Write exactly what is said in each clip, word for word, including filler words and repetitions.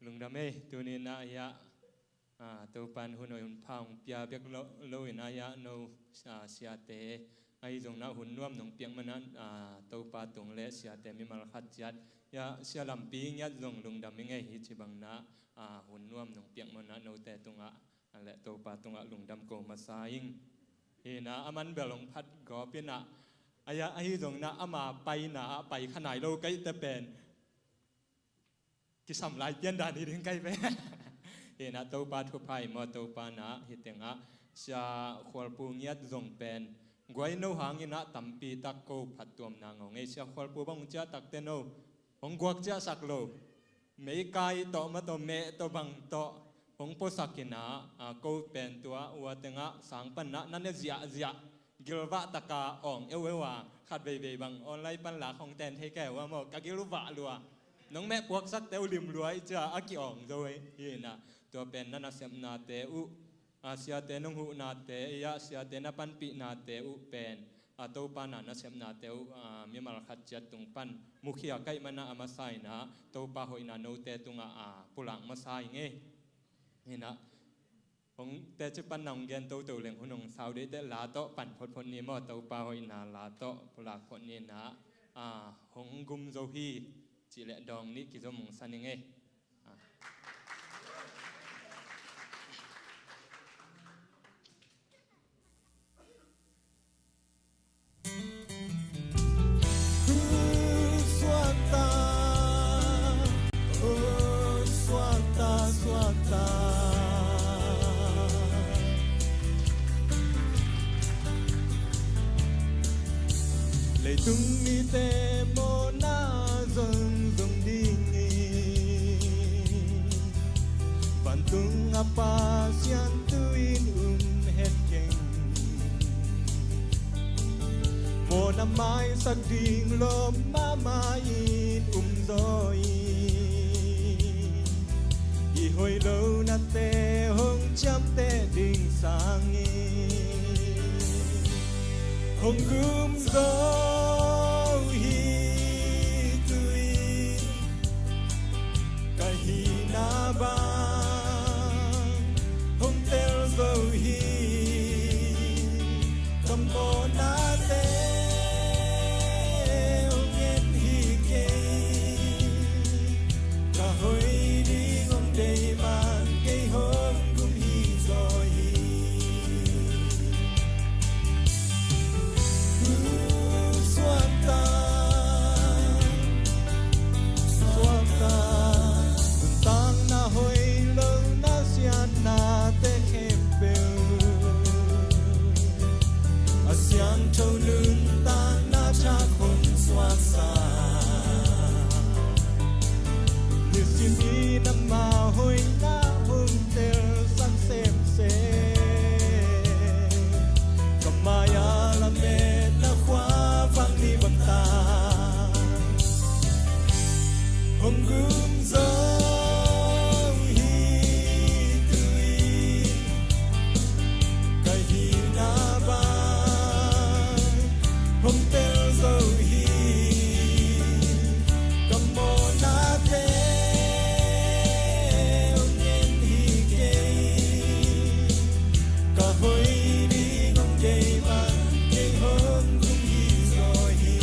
Lungdam ei, tuni-in ah, ah, Topa'n hun hoih hun pha hong pia bek lo, lo-in ah, ah, no, ah, siate, ahi zongin ah hun nuam nong piak manin ah, Topa tung le siate mimal khat ciat, ah, sia lampi ngiat zong lungdam ing ei, hih ci bangin ah, ah, hun nuam nong piak manin ah note tungah, ah, le Topa tungah lungdam ko masa ing. Hi-in ah, aman bel hong phat gawp in ah, ah, ahi zongin ah ama paina ah pai kha nai lo ka hihte pen kisam lai pian dan hi ding ka hi ve. Hi-in ah Topa thupha hi maw, Topa'n ah hih tengah Sia Khualpu Ngiat zong pen guai no hangin ah tampi tak ko phattuamna ngong ei. Sia Khualpu bang hong ciah takteh no hong guak ciahsak lo, meikai tawh, ma tawh, meh tawh, bang tawh hong puasak in ah, ah, ko pen tua ua tengah sang panin ah na ne ziahziah, gilvah takin awng eueu a, khat veivei bang online pan lak hong ten thei kei uh a maw, ka gil uh vah lua. Nong meh puaksakte uh lim lua, i cia a ki-awng zo ei. Hi-in ah tua pen na nasepnate uh, ah, siate nong huhnate, ah, siate na panpihnate uh pen, ah, Topa'n ah nasepnate uh, ah, mimal khat ciat tung pan mukhia ka hih manin ah, a masa-in ah Topa hoihna note tungah, ah, pulak masa ing ei. Hi-in ah hong teci panna hong gen toto leng hun hong sau deih teh, la tawh pan photphot ni maw, Topa hoihna la tawh pulak phot ni-in ah, ah, Hong Gum Zo Hi cih leh dawng nih kizom hong sa ning ei. Ah. Suakta, oh, suakta, suakta. Leitung mite mawhna zong zong dingin vantung a Pasian tu-in um het keng. Mawhna maisak ding lawp mahmah in um zaw in, i hoih lonate hong ciamteh ding sangin, hong gum zo hi tu-in, ka hihna bang hong tel zo hi. Ka mawhnate hong en hi kei, ka hoih ding hong deih man kei hong gum hi zaw hi. Suakta, suakta, nuntakna hoih lo na siatnate khempeuh, a siangtho nuntakna thak hong suaksak. Nisim in ama hoihna hong telsak semsem. Ka mai-a lametna khua vak ni bangtan hong gum zo hi tu-in, ka hihna bang hong tel zo hi. Ka mawhnate hong en hi kei, ka hoih ding hong deih man kei hong gum hi zaw hi.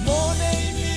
Mawhnei mi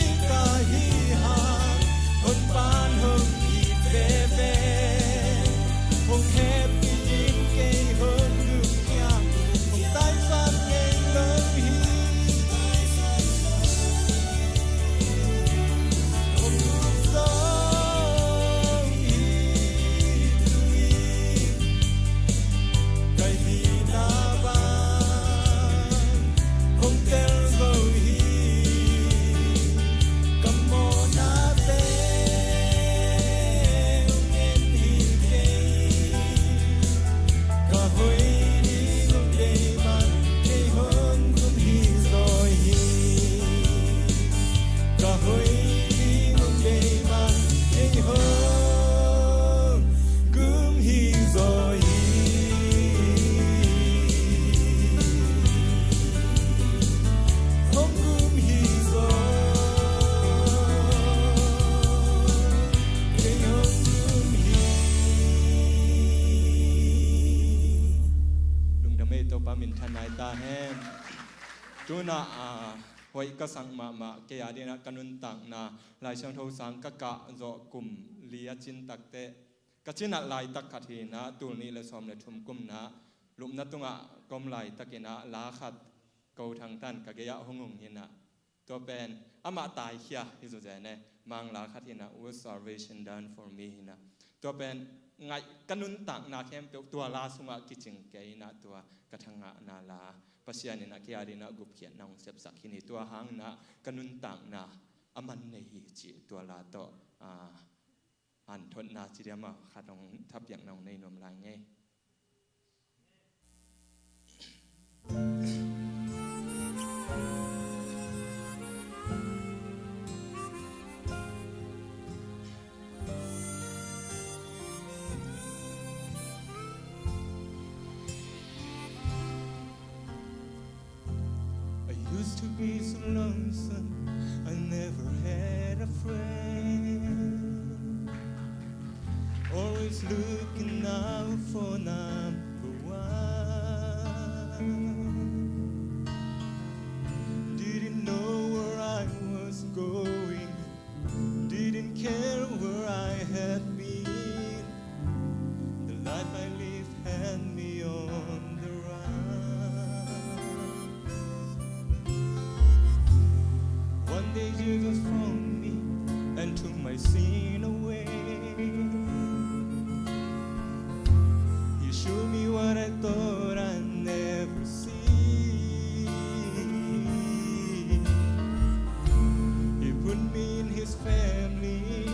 Ta hen. Tuna, ah, hoih ka sak mahmah, kei a dingin ah ka nuntakna, Lai Siangtho sang ka kah zawh kum li a cin takteh, ka cinat laitak khat hi-in ah, tul nih le sawm le thum kum-in ah, lupna tungah ka om laitakin ah, la khat ko thangtan ka gei-ah hong hung hi-in ah, tua pen, amah taikhia hi zawzen e, Mang la khat hi-in ah, Was Salvation Done for Me hi-in ah. Tua pen, ngaih ka nuntakna khempeuh tua la sungah kicing kei in ah, tua ka thangahna la, Pasian in ah kei a dingin ah gupkhiatna hong sepsak hi-in, tua hangin ah ka nuntakna a man nei hi cih tua la tawh, ah, hanthotna ci diam maw, khat hong thapiakna hong nei nuam lai ing ei. I used to be so lonesome, I never had a friend. Always looking out for number one. Didn't know where I was going, didn't care where I had been. The life I lived had me on the run. One day Jesus found me and took my sin away. He showed me what I thought I'd never see. He put me in his family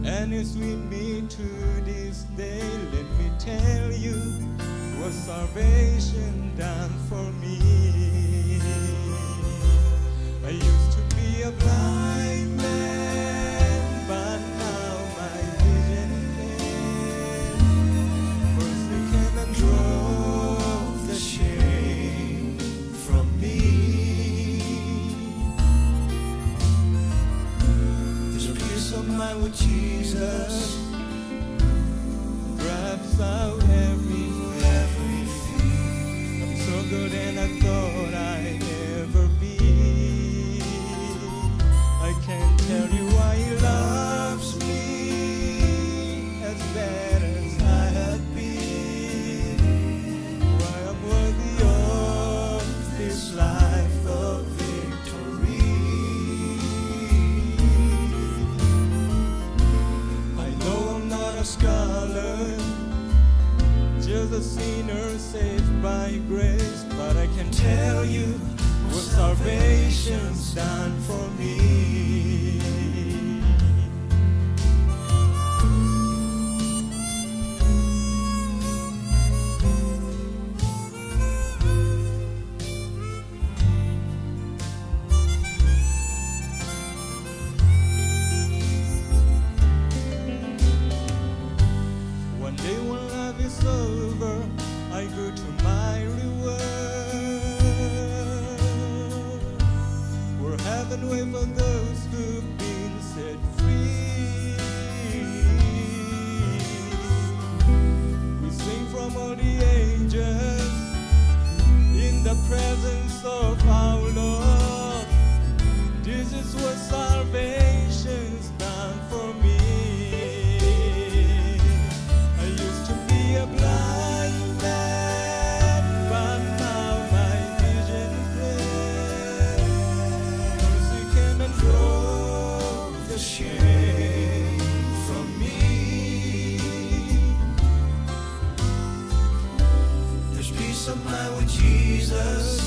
and is with me to this day. Let me tell you what salvation done for me. I used to be a blind man, but now my vision came. Mercy came and drove the shame from me. There's a peace of mind with Jesus, drives out every, every fear. I'm stronger than I thought I'd ever be. I can't tell you why he loves me as bad as I had been, why I'm worthy of this life of victory. I know I'm not a scholar, just a sinner saved by grace, but I can tell you what salvation's done for me. One day when life is over, I go to my reward, where heaven waits for those who've been set free. We sing from all the ages in the presence of our Lord. This is what salvation's done for me. I used to be a blind man, but now my vision clear. Mercy came and drove the shame from me. There's peace of mind with Jesus,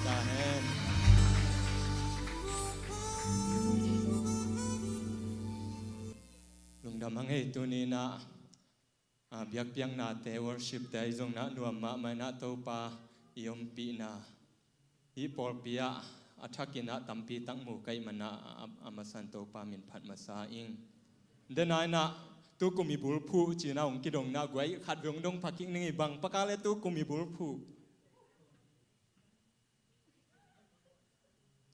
Ta hen. Lungdam hang ei, tuni-in ah, ah, biakpiaknate, worship-te ahi zongin ah nuam mahmah in ah Topa i ompihna, hih pawlpi ah a thakin ah tampi tak mu ka hih manin ah, a, a masa in Topa min phat masa ing. Dena in ah tukum i bulphuh ci-in ah hong kidong in ah guai khat vei hong dong pha kik ning. Bang pakal e tukum i bulphuh?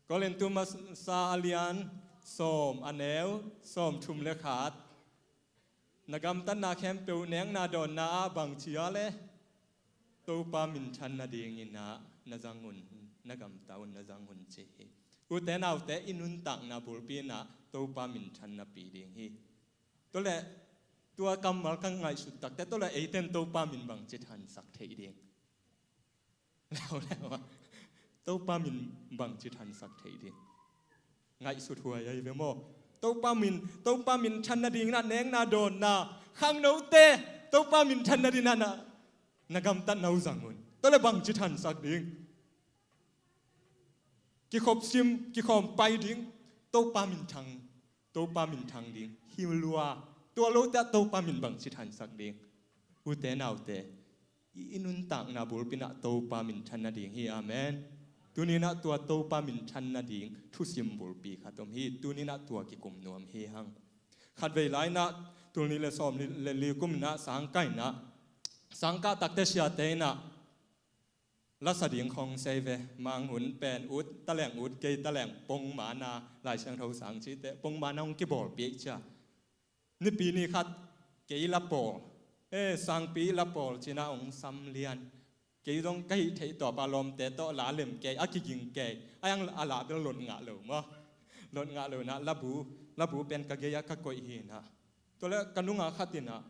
Korintu masa a lian sawm, a neu sawmthum le khat. Na gamtatna khempeuh nekna dawnna ah bang ci a le, Topa minthan nadingin ah na zang un, na gamta un, na zang un ci hi. Ute naute, i nuntakna bulpi in ah Topa minthan napi ding hi. Tua leh tua kammal ka ngaihsut takteh, tua leh eite in Topa min bangci thansak thei ding? Leuleu ah, Topa min bangci thansak thei ding? Ngaihsut huai ahi ve maw? Topa min, Topa minthan nadingin ah nekna dawnna, khangnote, Topa minthan nadingin ah na, na gamtatna uh zang un. Tua leh bangci thansak ding? Kikhop sim, kikhawm pai ding, Topa minthang, Topa minthang ding hi lua. Tua lote ah Topa min bangci thansak ding? Ute naute, i, i nuntakna bulpi in ah Topa minthan nading hi. Amen. Tuni-in ah tua Topa minthan nading thusim bulpi khat om hi. Tuni-in ah tua kikum nuam hi hang. Khatvei lai in ah, tul nih le sawm le li kum in ah sangkah in ah, sangkah takteh siate in ah lasa ding khawng sei ve. Mang hun pen ut, taleng ut, kei taleng pongmana, Lai Siangtho sang cihte pongmana hong kibawlpih cia. Nipi ni khat kei la pawl, e, sangpi la pawl ci-in ah hong sam lian. Kei zong ka hih theih tawh pa lawmte tawh la lem kei, a kiging kei. A yang a la bel lot ngah lo maw. Lot ngah lo in ah labu, labu pen ka gei ah ka koih hi in ah. Tua leh ka nungak khat in ah,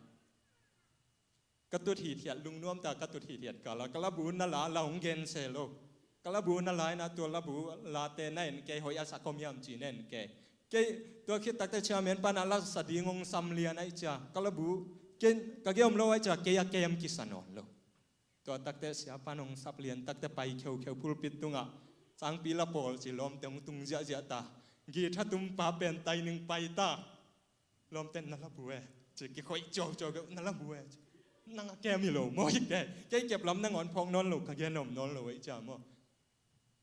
ka tut hithiat, lungnuam ta ka tut hithiat kal ah, ka labu na la, la hong gen se lo. Ka labu na la in ah, tua labu late na en kei, hoih a sa khawm hiam ci na en kei. Kei, tua khit takteh chairman pa in ah lasa ding hong sam lian ahih cia, ka labu, kei, ka gei om lo ahih cia, kei a kem kisa nawn lo. Tua takteh siapa in hong sap lian takteh pai kheukheu pulpit tungah, sangpi la pawl ci, lawmte hong tung ziahziah ta. Guitar tumpa pen tai ning pai ta. Lawmte in na labu e ci, kikhoih ciauciau kei, na labu e ci. Nang a kem hi lo maw, hi kei. Kei kep lam nangawn phawk nawn lo, ka gen om nawn lo ahih cia maw.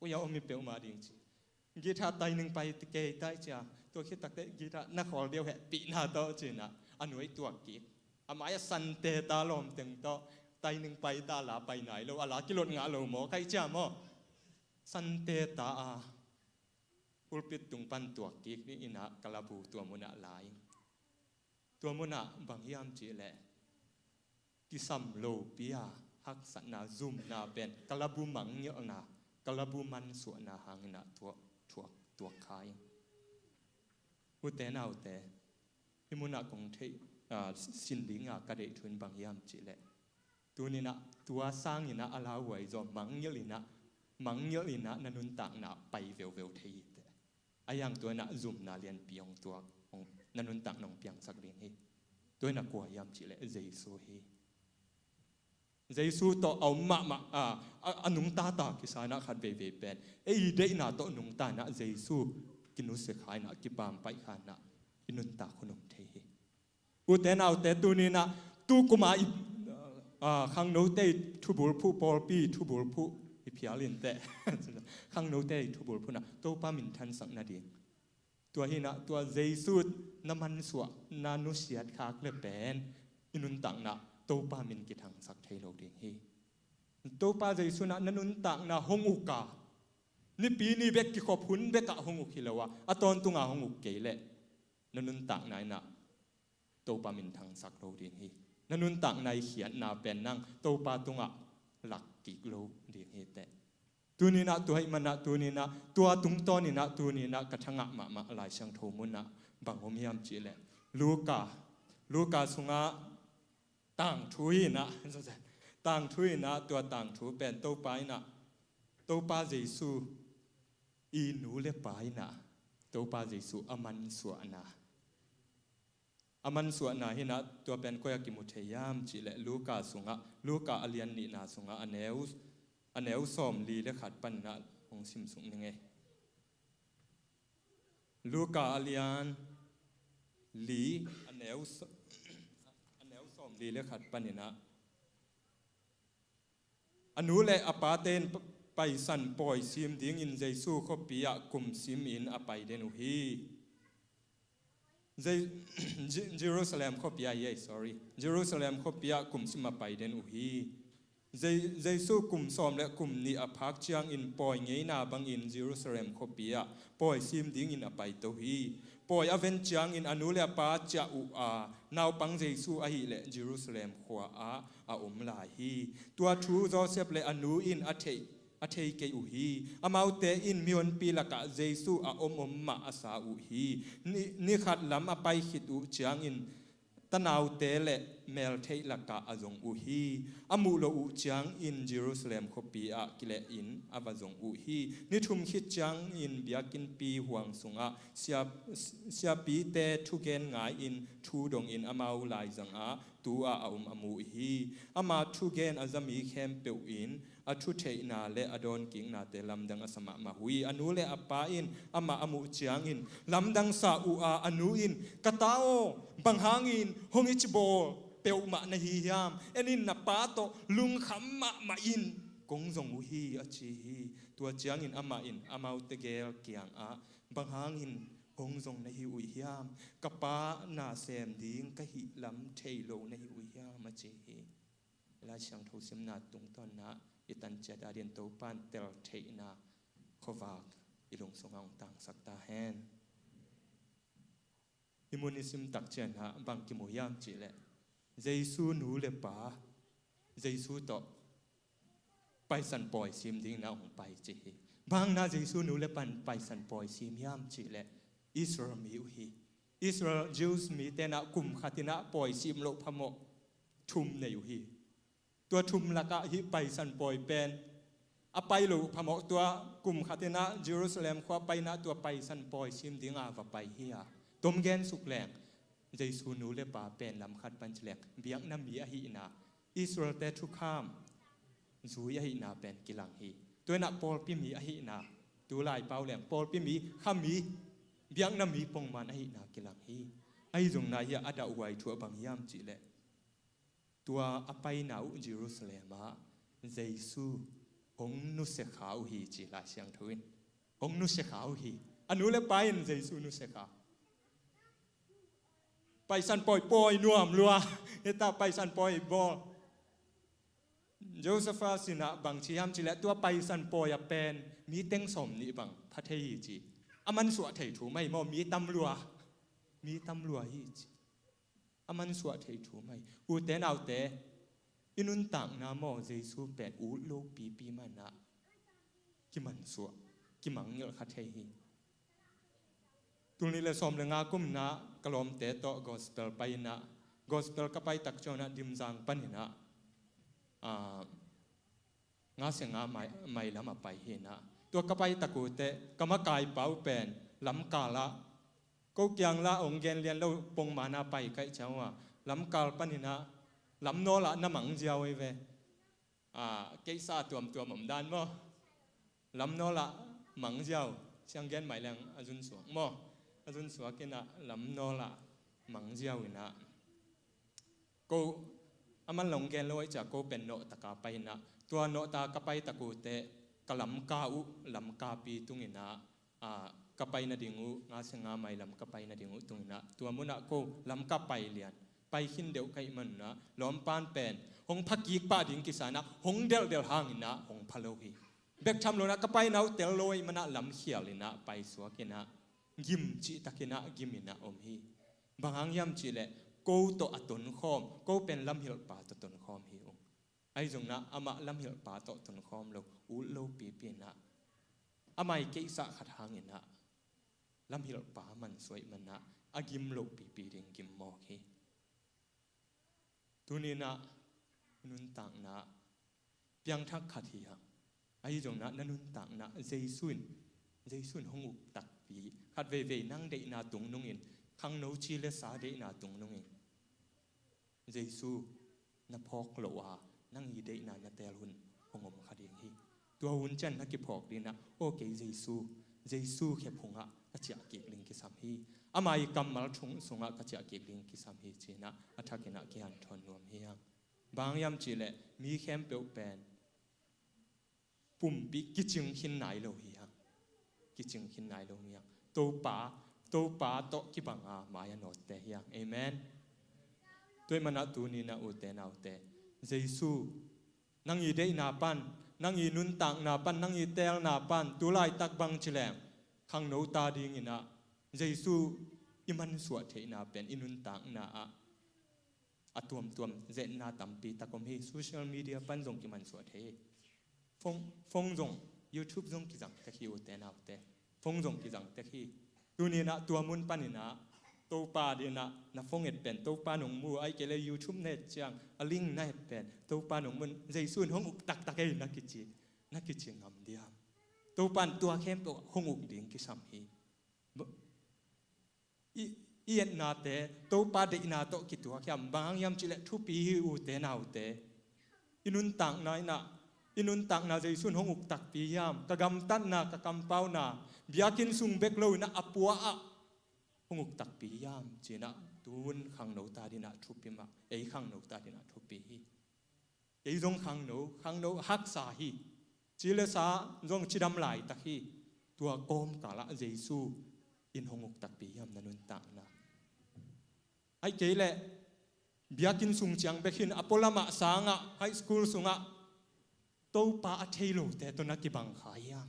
Ui a om hi peuhmah ding ci. Guitar tai ning pai kei ta ahih cia, tua khit takteh guitar na khawl deuh hehpihna tawh ci-in ah a nuai tuak kik. A mai a sante ta, lawmte tawh tai ning pai ta, la pai nai lo, a la kilot ngah lo maw, ka hih cia maw. Sante ta a pulpit tung pan tuak kik ni in ah ka labu tua munah la ing. Tua munah bang hiam cih leh, kisam lopi a haksatna, zumna pen ka labu mangngilhna, ka labu mansuahna hangin ah tuak, tuak, tuak kha ing. Ute naute, hih munah kong theih, ah, sin dinga ka deih thu in bang hiam cih leh, tuni-in ah tua sangin ah a lauhuai zaw mangngilh in ah, mangngilh in ah na nuntakna pai veuveu thei hi teh. A yang tua in ah zumna lianpi hong tuak, hong, na nuntakna hong piangsak ding hi. Tua in ah kua hiam cih leh Jesu hi. Jesu tawh a om mahmah, a, a, a nungta ta kisa in ah khat veivei pen, ei deihna tawh nungta in ah Jesu kinusia kha in ah, kipampaih kha in ah i nuntak hun om thei hi. Ute naute, tuni-in ah, tu kum a i, a, khangnote i thubulphuh, pawlpi i thubulphuh i phial in teh, khangnote i thubulphuh in ah Topa minthansak nading. Tua hi in ah, tua Jesu na mansuah, na nusiat khak leh pen i nuntakna Topa min kithangsak thei lo ding hi. Topa Jesu in ah na nuntakna hong uk a, nipi ni bek kikhop hun bek ah hong uk hi lo a, a tawntung a hong uk kei leh na nuntakna in ah Topa minthangsak lo ding hi. Na nuntakna i khiatna pen nang Topa tungah lak kik lo ding hi teh. Tuni-in ah tua ahih manin ah, tuni-in ah tua tungtawn in ah, tuni-in ah ka thangah mahmah Lai Siangtho mun ah bang om hiam cih leh, Luka, Luka sungah tangthu hi in ah, tangthu hi in ah, tua tangthu pen Topa in ah, Topa Jesu i nu le pa in ah Topa Jesu a mansuahna, a mansuahna hi in ah, tua pen koi ah kimu thei hiam cih leh Luka sungah, Luka a lian nihna sungah a neu a neu sawmli le khat panin ah hong simsuk ning ei. Luka a lian li a neu sa-, a neu sawmli le khat panin ah, a nu le a pate in Paisan pawi sim dingin Jesu khuapi ah kum simin a pai den uh hi. Je-, Je-, Jerusalem khuapi ah hi ei, sorry. Jerusalem khuapi ah kum sim a pai den uh hi. Je-, Jesu kum sawm le kum nih a phak ciangin pawi ngeina bangin Jerusalem khuapi ah pawi sim dingin a paito hi. Pawi a ven ciangin a nu le a pa ciah uh a, naupang Jesu ahih leh Jerusalem khua ah a om lai hi. Tua thu Josef le a nu in a theih, a thei kei uh hi. Amaute in mihonpi lakah Jesu a om om mah a sa uh hi. Ni, ni khat lam a pai khit uh ciangin tanaute le meltheih lakah a zong uh hi. A muh loh uh ciangin Jerusalem khuapi ah kileh in a va zong uh hi. Ni thum khit ciangin biakinnpi huang sungah sia-, siapite thugen ngai-in thu dongin amau laizang ah tu-ah a om a mu uh hi. Ama thugen a zami khempeuh in a thutheihna le a dawnkiknate lamdang a sa mahmah uh hi. A nu le a pa in amah a muh ciangin lamdang sa uh a, a nu in, "Ka ta aw, bang hangin hong i ci bawl peuhmah na hi hiam? En in, na pa tawh lungkham mahmah in, kong zong uh hi," a ci hi. Tua ciangin amah in amaute gel kiangah, "Bang hangin hong zong na hi uh hiam? Ka pa na sem ding ka hih lam thei lo na hi uh hiam?" a ci hi. Lai Siangtho simna tungtawn ah i tan ciat adingin Topa'n teltheihna khuavak i lung sungah hong tangsak ta hen. Hih mun i sim tak ciangin ah bang kimu hiam cih leh, Jesu nu le pa, Jesu tawh Paisan pawi sim dingin ah hong pai ci hi. Bang hang ah Jesu nu le pa'n Paisan pawi sim hiam cih leh, Israel mi uh hi. Israel, Jews mite'n ah kum khat in ah pawi sim loh phamawh thum nei uh hi. Tua thum lakah hih Paisan pawi pen a pai loh phamawh, tua kum khat in ah Jerusalem khua pai in ah tua Paisan pawi sim dingin va pai hi a. Tom gen suk leng, Jesu nu le pa pen lam khat pan ci leng biakna mi ahihna, Israel-te thukham zui ahihna pen kilang hi. Tua in ah pawlpi mi ahihna, tu lai pau leng pawlpi mi, kha mi, biakna mi pongman ahihna kilang hi. Ahi zongin ah hih a dahhuai thu ah bang hiam cih leh, tua a paina uh Jerusalem ah Jesu hong nusia kha uh hi ci Lai Siangtho in. Hong nusia kha uh hi. A nu le pa in Jesu nusia kha. Paisan pawi, pawi nuam lua. Hita Paisan pawi bawl. Josephus in ah bang ci hiam cih leh, tua Paisan pawi a pen mi teng sawm nih bang pha thei hi ci. A mansuah thei thu mah hi maw, mi tam lua. Mi tam lua hi ci. A mansuah thei thu mah hi. Ute naute, i nuntakna maw, Jesu pen ut lo pipi mah in ah kimansuah, kimangngilh kha thei hi. Tul nih le sawm le nga kum in ah ka lawmte tawh gospel pai in ah, gospel ka pai tak ciangin ah Dimzang pan in ah, ah, Nga sia nga mai, mai lam a pai hi in ah. Tua ka pai tak uh teh, ka makaipa uh pen lamkal ah, ko kiang lah hong gen lian lo pongman a pai ka hih ciang uh a, lamkal pan in ah, lamnawl ah na mang ziau hi ve. Ah, keisa tuamtuam om dan maw. Lamnawl ah mang ziau, siang gen mai leng a zun suak maw. A zun suak in ah, lamnawl ah mang ziau in ah. Ko, a man long gen lo ahih ciang ko pen nawh taka pai in ah. Tua nawh taka ka pai tak uh teh, ka lamka uh, lamkapi tung in ah, ah, ka pai nading uh, nga sia nga mai lam ka pai nading uh tung in ah. Tua mun ah ko, lamka pai lian. Pai khin deuh ka hih man un ah, lawmpa'n pen hong pha kik pah ding kisa in ah, hong delhdelh hang in ah, hong pha lo hi. Bek tham lo in ah, ka paina uh tel lo ahih man ah, lamkhial in ah, pai suak in ah, gim cih tak in ah, gim in ah om hi. Bang hang hiam cih leh, ko tawh a tonkhawm, ko pen lamhilhpa tawh tonkhawm hi ung. Ahi zongin ah, amah lamhilhpa tawh tonkhawm lo, ut lo pipi in ah, a mai keisa khat hang in ah, lamhilhpa mansuah ahih man ah, a gim loh pipi ding gim mawk hi. Tuni in ah, nuntakna piangthak khat hi hang. Ahi zongin ah, na nuntakna Jesu in, Jesu in hong uk takpi, khat veivei nang deihna tung nung in, khangno ci le sa deihna tung nung in, Jesu na phawk loh a, nang i deihna na teel hun hong om kha ding hi. Tua hun ciang na kiphawk ding in ah, aw kei Jesu, Jesu khe phungah ka ciah kik ding kisam hi. Ama ii kammal thong sungah ka ciah kik ding kisam hi ci in ah, a thak in ah kihanthawn nuam hi hang. Bang hang hiam cih leh mi khempeuh pen pumpi kicing khin nai lo hi hang. Kicing khin nai lo hi hang. Topa, Topa tawh kibang a mai a nawtte hi hang. Amen. Tua ahih manin ah tuni in ah ute naute, Jesu, nang ii deihna pan, nang ii nuntakna pan, nang ii teelna pan tu laitak bang ci leng khangno ta ding in ah Jesu i mansuah theihna pen i nuntakna ah a tuamtuam zetna tampi tak om hi. Social media pan zong kimansuah thei hi. Phone, phone zong, YouTube zong kizang tek hi ute naute. Phone zong kizang tek hi. Tuni in ah tua mun pan in ah Topa ading in ah na phone et pen Topa in hong mu, ahih kei leh YouTube na et ciang a link na et pen Topa in hong mu in, Jesu in hong uk taktak ei na kici, na kici ngam diam? Topa in tua khempeuh hong uk ding kisam hi. I, i etnate Topa deihna tawh kituak hiam? Bang hang hiam cih leh thupi hi ute naute. I nuntakna in ah, i nuntakna Jesu in hong uk takpi hiam? Ka gamtatna, ka kampauna, biakinn sung bek lo in ah a pua ah hong uk takpi hiam ci in ah tu hun khangno ta ding in ah thupi mah, ei khangno ta ding in ah thupi hi. Kei zong khangno, khangno haksa hi. Ci le sa zong cidam laitak hi. Tua kawmkal ah Jesu in hong uk takpi hiam na nuntakna? Ahih kei leh biakinn sung ciang bek hi in a pualam ah, sang ah, high school sungah Topa a thei lote tawh na kibang kha hiam?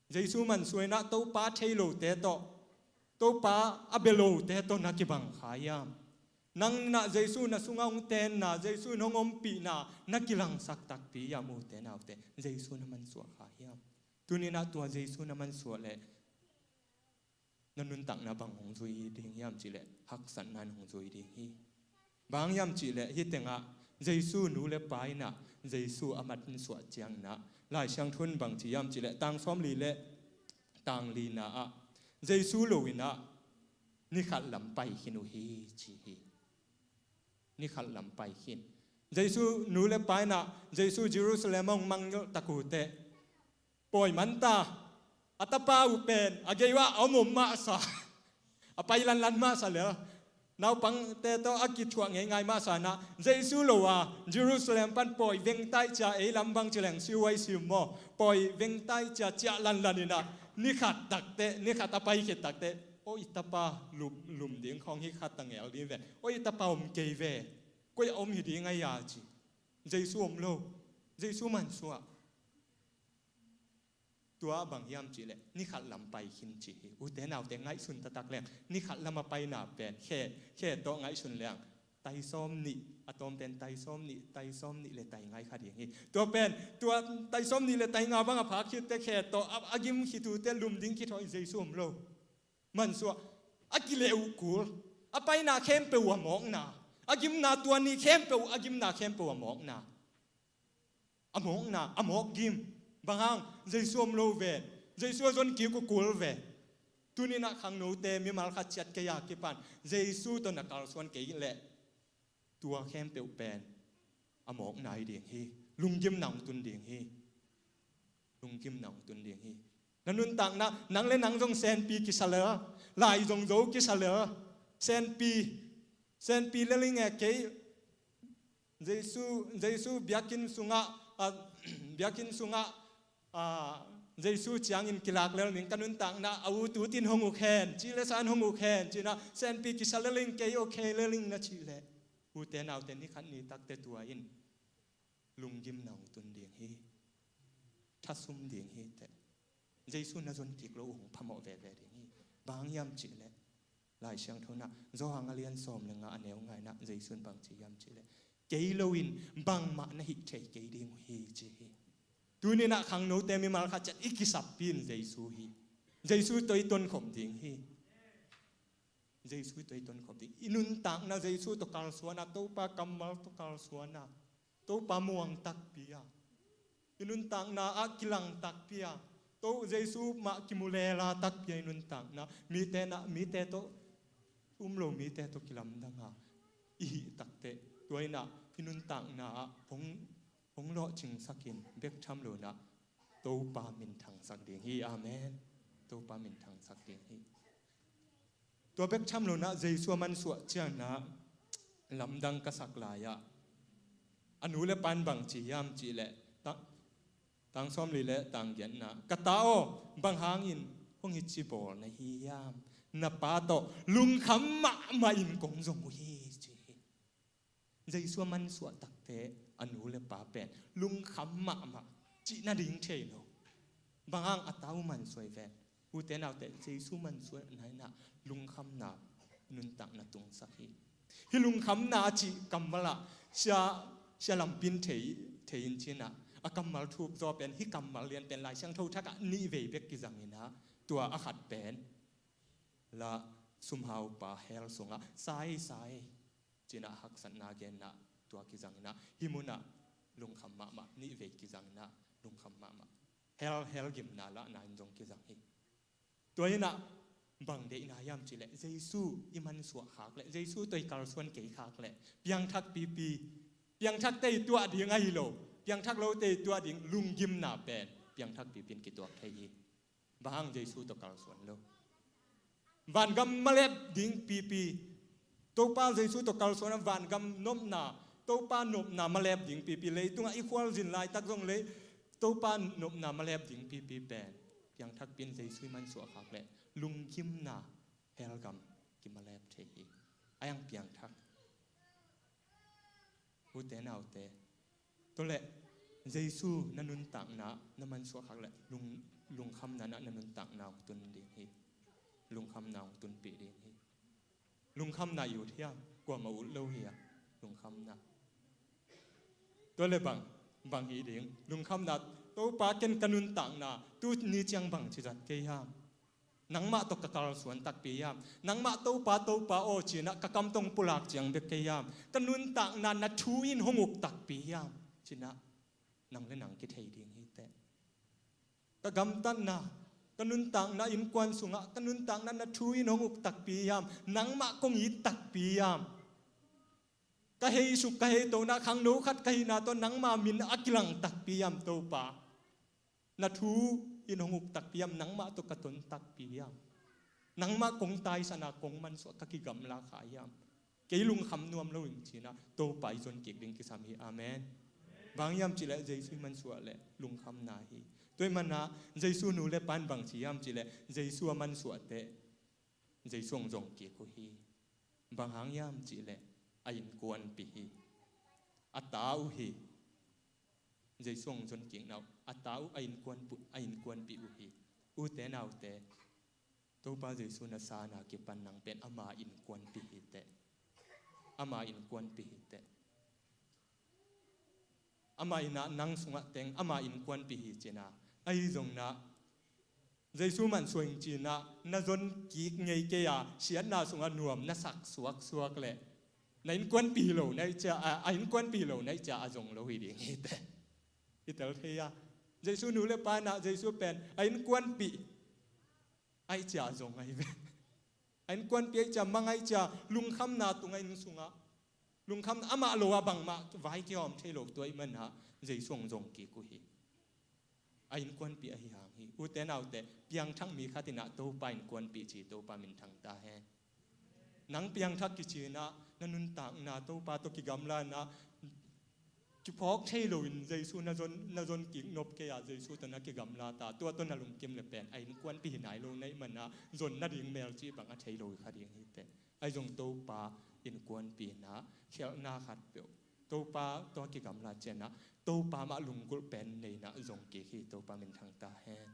Jesu mansuah in ah Topa a thei lote tawh, Topa a bia lote tawh na kibang kha hiam? Nang in ah Jesu na sungah hong tenna, Jesu in hong ompihna na kilangsak takpi hiam ute naute? Jesu na mansuah kha hiam? Tuni in ah tua Jesu na mansuah leh na nuntakna bang hong zui ding hiam cih leh haksatna in hong zui ding hi. Bang hang hiam cih leh hih tengah Jesu nu le pa in ah Jesu a mansuah ciangin ah Lai Siangtho in bang ci hiam cih leh tang sawmli le tang lina ah Jesu lo in ah ni khat lam pai khin uh hi ci hi. Ni khat lam pai khin. Jesu nu le pa in ah Jesu Jerusalem hong mangngilh tak uh teh, pawi man ta, a tapa uh pen a gei uah a om om mahsa, a pai lanlan mahsa lel, naupangte tawh a kithuah ngeingai mahsa in ah Jesu lo a Jerusalem pan pawi vengtaih cia, ei lam bang ci leng siuai siu maw, pawi vengtaih cia ciah lanlan in ah ni khat tak teh, ni khat a pai khit tak teh, aw i tapa lum, lum ding khawng hi khat a ngel ding ve, aw i tapa om kei ve, koi a om hi ding a hia ci. Jesu om lo. Jesu mansuah. Tua bang hiam cih leh ni khat lam pai khin ci hi. Ute naute, ngaihsun taktak leng ni khat lam a paina pen khe, khe tawh ngaihsun leng tai sawm nih, a tawm pen tai sawm nih, tai sawm nih le tai nga hi kha ding hi. Tua pen, tua tai sawm nih le tai nga bang a phak khit teh khe tawh a, a gim khit uh teh lum ding khit uh hi. Jesu om lo. Mansuah. A kileh uh kul. A paina khempeuh uh a mawkna. A gimna tua ni khempeuh uh, a gimna khempeuh uh a mawkna. A mawkna, a mawk gim. Bang hang, Jesu om lo ve. Jesu a zon kik uh kul ve. Tuni in ah khangnote mimal khat ciat kei a kipan Jesu tawh na kalsuan kei leh tua khempeuh pen a mawkna hi ding hi. Lunggimna hong tun ding hi. Lunggimna hong tun ding hi. Na nuntakna, nang le nang zong senpi kisa lel, lai zong zo kisa lel, senpi, senpi lel ing e kei. Jesu, Jesu biakinn sungah, a, biakinn sungah, a, Jesu ciangin kilak lel ning, ka nuntakna a ut ut in hong uk hen, ci le sa in hong uk hen, ci in ah senpi kisa lel ing kei, okay lel ing na cih leh, ute naute, ni khat ni tak teh tua in lunggimna hong tun ding hi. Thasum ding hi teh. Jesu na zon kik loh uh hong phamawh veve ding hi. Bang hang hiam cih leh Lai Siangtho in ah Johan a lian sawm le nga a neu nga in ah Jesu in bang ci hiam cih leh, kei lo in bangmah na hih thei kei ding uh hi ci hi. Tuni in ah khangnote mimal khat ciat i kisappi in Jesu hi. Jesu tawh i tonkhop ding hi. Jesu tawh i tonkhop ding. I nuntakna Jesu tawh kalsuan a, Topa kammal tawh kalsuan a, Topa muang takpi a, i nuntakna ah kilang takpi a, To Jesu mah kimu lela takpi a, i nuntakna mite na, mite tawh, um lo mite tawh kilamdang a i hih tak teh, tua in ah i nuntakna ah hong hong lawhcingsak in, bek tham lo-in ah Topa minthangsak ding hi. Amen. Topa minthangsak ding hi. Tua bek tham lo-in ah Jesu a mansuah ciangin ah lamdang ka sak lai-ah a nu le pa'n bang ci hiam cih leh, ta-, tang sawmli le tang giatna, "Ka ta aw, bang hangin hong hici bawl na hi hiam? Na pa tawh lungkham mahmah in kong zong uh hi," ci hi. Jesu a mansuah takte a nu le pa pen lungkham mahmah cih nading thei lo. Bang hang? A ta uh mansuah hi ven. Ute naute, Jesu mansuahna in ah lungkhamna, nuntakna tungsak hi. Hih lungkhamna a cih kammal ah sia, sia lampi in thei, thei in ci-in ah a kammal thuk zaw pen, hih kammal lian pen Lai Siangtho thak ah nih vei bek kizang in ah, tua a khat pen la sumhaupa hell sungah sa ei, sa ei ci-in ah haksatna genna, tua kizang in ah hih mun ah lungkham mahmah, nih vei kizang in ah lungkham mahmah. Hell, hell gimna lahna in zong kizang hi. Tua in ah bang deihna hiam cih leh, Jesu i mansuah khak leh, Jesu tawh i kalsuan kei khak leh, piangthak pipi, piangthakte i tuah ding ahi lo, piangthak lote i tuah ding lunggimna pen piangthak pipi in kituak thei hi. Bang hang? Jesu tawh kalsuan lo. Vangam malep ding pipi, Topa Jesu tawh kalsuan a vangam nopna, Topa nopna malep ding pipi, leitungah i khualzin laitak zong leh Topa nopna malep ding pipi pen piangthakpi in Jesu i mansuah khak leh lunggimna, hell gam kimalep thei hi. A hang piangthak. Ute naute, tua leh Jesu na nuntakna na mansuah khak leh lung, lungkhamna na, na nuntakna hong tun ding hi. Lungkhamna hong tunpih ding hi. Lungkhamna i ut hiam? Kuamah ut lo hi a, lungkhamna. Tua leh bang, bang hi ding? Lungkhamna, Topa, ken ka nuntakna tuni ciang bangci zat kei hiam? Nangmah tawh ka kalsuan takpi hiam? Nangmah Topa, Topa aw ci-in ah ka kam tawh pulak ciang bek kei hiam? Ka nuntakna na thu in hong uk takpi hiam? Ci-in ah nang le nang kithei ding hi teh. Ka gamtatna, ka nuntakna, innkuan sungah ka nuntakna na thu in hong uk takpi hiam? Nangmah kong it takpi hiam? Ka heisuk, ka heitona, khangno khat ka hihna tawh nangma min a kilang takpi hiam, Topa? Na thu in hong uk takpi hiam? Nangmah tawh ka ton takpi hiam? Nangmah kong taisan a, kong mansuah, ka kigamla kha hiam? Kei lungkham nuam lo ing ci-in ah Topa i zon kik ding kisam hi. Amen. Bang hiam cih leh Jesu i mansuah leh lungkhamna hi. Tua ahih manin ah Jesu nu le pa'n bang ci hiam cih leh, Jesu a mansuah teh Jesu hong zong kik uh hi. Bang hang hiam cih leh a innkuanpih hi. A ta uh hi. Jesu hong zon kikna uh a ta uh a innkuanpih, a innkuanpih uh hi. Ute naute, Topa Jesu na san a kipan nang pen ama innkuanpih hi teh. Ama innkuanpih hi teh. Amah in ah nang sungah teng ama innkuanpih hi ci-in ah, ahi zongin ah Jesu mansuah ing ci-in ah na zon kik ngei kei a, siatna sungah nuam na sak suaksuak leh, na innkuanpih lo na hih ciang, a, a innkuanpih lo na hih ciang a zong lo hi ding hi teh. I tel thei a, Jesu nu le pa in ah Jesu pen a innkuanpih ahih ciang a zong ahi ve. A innkuanpih ahih ciang, mang ahih ciang, lungkhamna tung a, inn sungah lungkhamna, amah lo a bangmah vai kihawm thei lo. Tua ahih manin ah Jesu hong zong kik uh hi. A innkuanpih ahi hang hi. Ute naute, piangthak mi khat in ah Topa innkuanpih ci, Topa minthang ta hen. Nang piangthak kici-in ah na nuntakna Topa tawh kigamla-in ah kiphawk thei loin Jesu na zon, na zon kik nop kei a, Jesu tawh na kigamla ta, tua tawh na lungkim leh pen a innkuanpih hi nai lo na hih manin ah zon nading melchih bang a thei lo hi kha ding hi teh. Ahi zong Topa innkuanpih in ah khialhna khatpeuh, Topa tawh a kigamla ciangin ah Topa mah lunggulh pen nei-in ah zong kik hi. Topa minthang ta hen.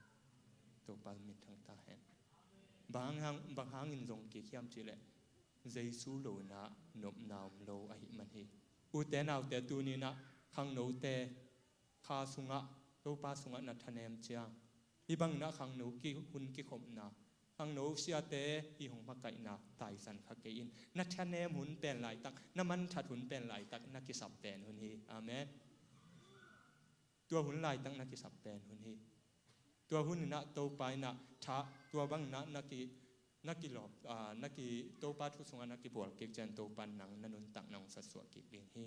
Topa minthang ta hen. Bang hang, bang hangin zong kik hiam cih leh, Jesu lo-in ah nopna om lo ahih man hi. Ute naute, tuni-in ah khangnote kha sungah, Topa sungah na thanem ciang, hih bangin ah khangno ki, hun kikhopna, khangno siate i hong makaihna taisan kha kei in. Na thanem hun pen laitak, na manthat hun pen laitak na kisap pen hun hi. Amen. Tua hun laitak na kisap pen hun hi. Tua hun in ah Topa in ah tha, tua bangin ah na ki, na kilawp, ah, na ki, Topa thu sungah na kibual kik ciang Topa in nang na nuntakna hong sasuah kik ding hi.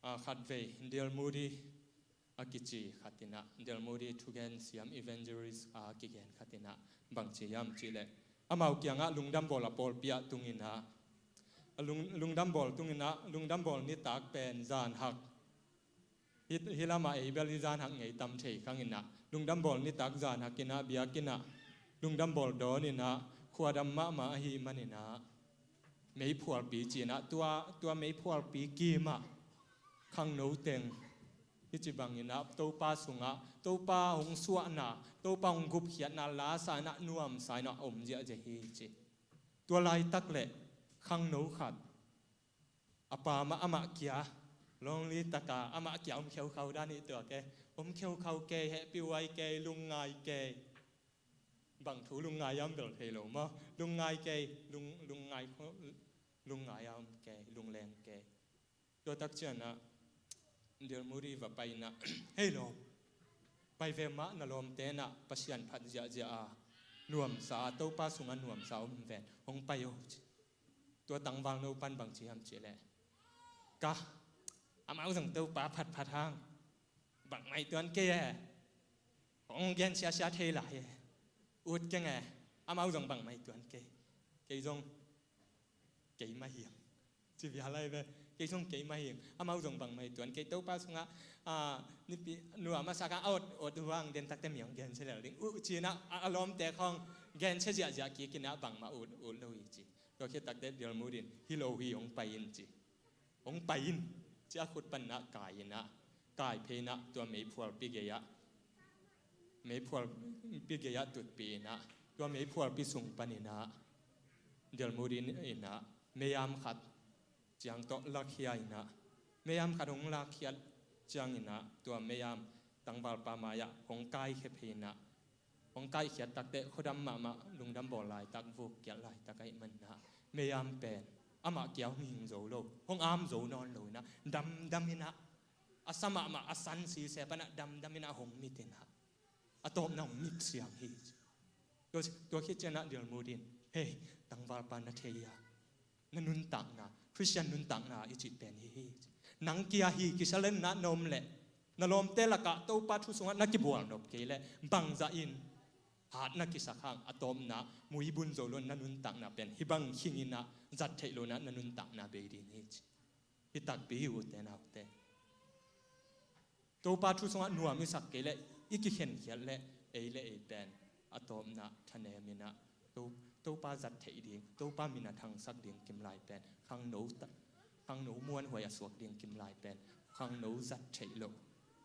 a, khatvei Dale Moody a kici khat in ah, Dale Moody thugen siam evangelist a kigen khat in ah bang ci hiam cih leh, amau kiangah lungdam bawl a pawlpi ah tung in ah, a lung, lungdam bawl tung in ah, lungdam bawl nitak pen zan hak. Hih, hih lamah ei bel hih zan hak ngei tam thei khang in ah, lungdam bawl nitak zan hak in ah, biakinn ah lungdam bawl dawn in ah, khuadam mahmah ahih man in ah, meiphualpi ci in ah, tua, tua meiphualpi kim ah khangno teng hih ci bang in ah, Topa sungah, Topa hong suahna, Topa hong gupkhiatna la sa in ah, nuamsa in ah om ziahziah hi ci. Tua laitak leh khangno khat, a pa mah amah kia, lonely taka amah kia om kheukhau dan hi tua kei. Om kheukhau kei, hehpih huai kei, lungngai kei. Bang thu lungngai hiam bel thei lo maw. Lungngai kei, lung, lungngai, lungngai a om kei, lungleng kei. Tua tak ciangin ah, Dale Moody va pai in ah, "Hei lawm, pai ve mah, na lawmte in ah Pasian phat ziahziah a, nuamsa a, Topa sungah nuamsa om ven, hong pai o," ci. Tua tangvalno pan bang ci hiam cih leh, "Ka, amau zong Topa phatphat hang, bangmah hi tuan kei e. Hong gen siasia thei lai e. Ut keng e, amau zong bangmah hi tuan kei. Kei zong kei mah hi ing," ci bia lai ve. "Kei zong kei mah hi ing, amau zong bangmah hi tuan kei. Topa sungah, a, nipi nuam a sa kang a ot, ot huang den takte mi hong gen sia lel ding uh," ci in ah, a, a lawmte khawng gen sia ziahziah kik in ah, bangmah ut, ut lo hi ci. Tua khit takte Dale Moody in, "Hi lo hi, hong pai in," ci. "Hong pai in," ci a, khut pan in ah kai in ah, kai phei in ah tua meiphualpi gei ah, meiphualpi gei ah tutpih in ah, tua meiphualpi sung pan in ah Dale Moody in ah meiam khat ciang tawh lakhia in ah, meiam khat hong lakkhiat ciangin ah, tua meiam tangvalpa mai-ah hong kaikhia phei in ah, hong kaikhiat takte khuadam mahmah, lungdam bawl laitak, vuk kiat laitak ahih man in ah, meiam pen amah kia hong hing zo lo, hong am zo nawn lo in ah, damdam in ah, a sa mahmah a san sise pan ah damdam in ah hong mit in ah, a tawpna hong mit siang hi. Tua, tua khit ciang ah Dale Moody in, "Hei, tangvalpa, na thei a, na nuntakna, Khristian nuntakna i cih pen hi hi. Nang kia hi kisa lel in ah na om leh, na lawmte lakah Topa thu sungah na kibual nop kei leh, bangzah in hat na kisak hang, a tawpna muibun zo lo in na nuntakna pen hih bang khing in ah, zat theih lo in ah na nuntakna bei ding hi," ci. Hih takpi hi, ute naute. Topa thu sungah nuam i sak kei leh, i kikhenkhiat leh, ei le ei pen a tawpna thanem in ah, To-, Topa zat theih ding, Topa min a thangsak ding kimlai pen khangno ta-, khangno muanhuai a suak ding kimlai pen khangno zat theih loh.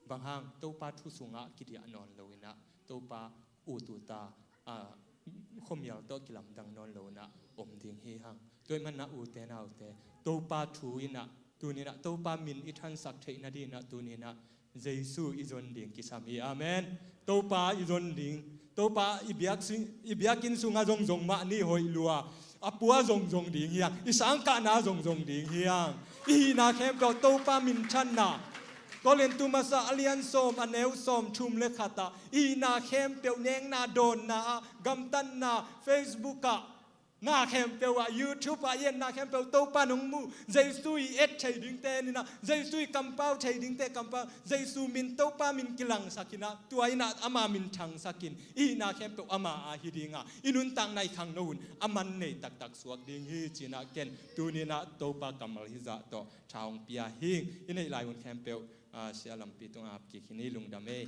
Bang hang, Topa thu sungah kidiah nawn lo in ah, Topa ut ut a, a, khuamial tawh kilamdang nawn lo in ah om ding hi hang. Tua ahih man in ah, ute naute, Topa thu in ah, tuni in ah Topa min i thangsak theih nading in ah, tuni in ah Jesu i zon ding kisam hi. Amen. Topa i zon ding, Topa i biak sing, i biakinn sungah zongzong mah ni hoih lua, a pua zongzong ding hi hang, i sangkahna zongzong ding hi hang. I hihna khempeuh Topa minthanna, Korintu masa a lian sawm, a neu sawmthum le khat ah, i hihna khempeuh, nekna, dawnna ah, gamtatna, Facebook ah, na khempeuh ah, YouTube ah i etna khempeuh Topa in hong mu, Jesu i et thei dingte en in ah, Jesu i kampau thei dingte kampau, Jesu min, Topa min kilangsak in ah, tua in ah ama min thangsak in, i hihna khempeuh ama a hi ding a, i nuntakna i khangno hun a man nei taktak suak ding hi ci in ah, ken tuni in ah Topa kammal hih zah tawh tha hong pia hi ing. I neih lai hun khempeuh, a, sia lampi tungah ap kik hi ni, lungdam ei.